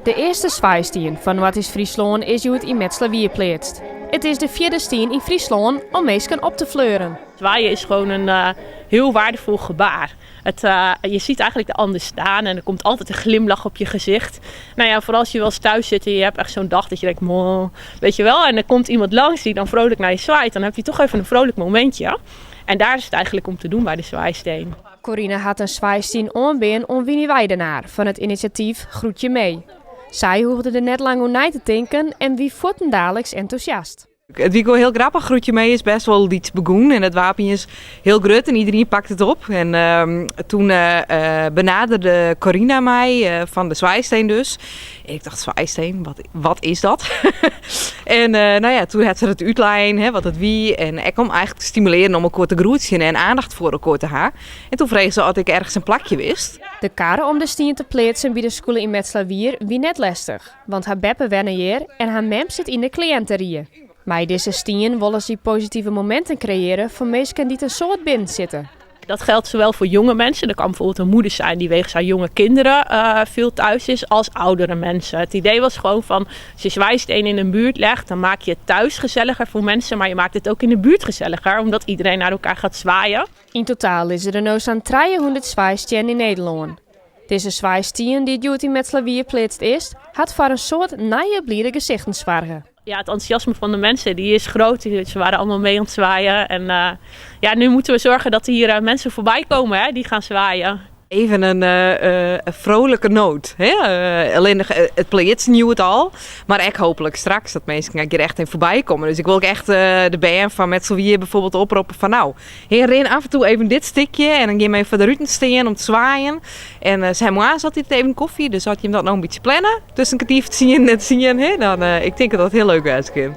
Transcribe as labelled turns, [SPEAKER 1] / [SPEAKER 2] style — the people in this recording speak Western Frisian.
[SPEAKER 1] De earste swaaistien fan Noardeast-Fryslân is hjoed yn Metslawier pleatst. It is de fjirde stien yn Fryslân om minsken op te fleuren.
[SPEAKER 2] Zwaaien is gewoon een heel waardevol gebaar. Het, je ziet eigenlijk de ander staan en er komt altijd een glimlach op je gezicht. Nou ja, vooral als je wel eens thuis zit en je hebt echt zo'n dag dat je denkt, moh, weet je wel. En er komt iemand langs die dan vrolijk naar je zwaait. Dan heb je toch even een vrolijk momentje. En daar is het eigenlijk om te doen bij de zwaaisteen.
[SPEAKER 1] Corine hat in swaaistien oanbean oan Winnie Weidenaar fan it inisjatyf Groet je mee. Sy hoegde der net lang oer nei te tinken en wie fuortendaliks entûsjast.
[SPEAKER 3] It wie gewoan hiel grappich. Groet je mee is best wol lyts begûn en it waard iens hiel grut en iderien pakt it op. En toen benaderde Corina my fan de Zwaaisteen dus. En ik dacht, Zwaaisteen, wat is dat? En nou ja, toen hat se it útlein, hè, wat it wie. En ek om eigentlik te stimulearjen om elkoar te groetsjen en aandacht foar elkoar te ha. En toen frege se oft ik ergens in plakje wist.
[SPEAKER 1] De kar om de stien te pleatsen by de skoalle yn Metslawier wie net lestich, want har beppe wenne hjir en har mem sit yn de kliïnterie. Mei dizze stien wolle sy positive mominten kreëarje foar minsken dy't in soad binnen sitte.
[SPEAKER 2] Dat geldt zowel voor jonge mensen, dat kan bijvoorbeeld een moeder zijn die wegens haar jonge kinderen veel thuis is, als oudere mensen. Het idee was gewoon van, als je zwaaisteen in een buurt legt, dan maak je het thuis gezelliger voor mensen, maar je maakt het ook in de buurt gezelliger, omdat iedereen naar elkaar gaat zwaaien.
[SPEAKER 1] Yn totaal lizze der no sa'n 300 swaaistiennen yn Nederlân. Dizze swaaistien dy't hjoed yn Metslawier pleatst is, hat foar in soad nije blide gesichten soarge.
[SPEAKER 2] Ja, het enthousiasme van de mensen die is groot. Ze waren allemaal mee aan het zwaaien. En ja, nu moeten we zorgen dat hier mensen voorbij komen, hè, die gaan zwaaien.
[SPEAKER 3] Even in vrolijke noot. Hè? Allinnich it pleatsen hjoed al. Mar ek hooplik straks dat minsken hjir echt even foarby komme. Dus ik wol ek echt de bern fan Metslawier bijvoorbeeld oproppe fan nou, hear, rin af en toe even dit stikje en dan gean we even foar de ruten stean om te swaaien. En se ha moarns altyd even kofje, dus as jim dat no in bytsje planne, tusken kertier foar tsien en tsien, hè, dan ik tink dat dat hiel leuk wêze kin.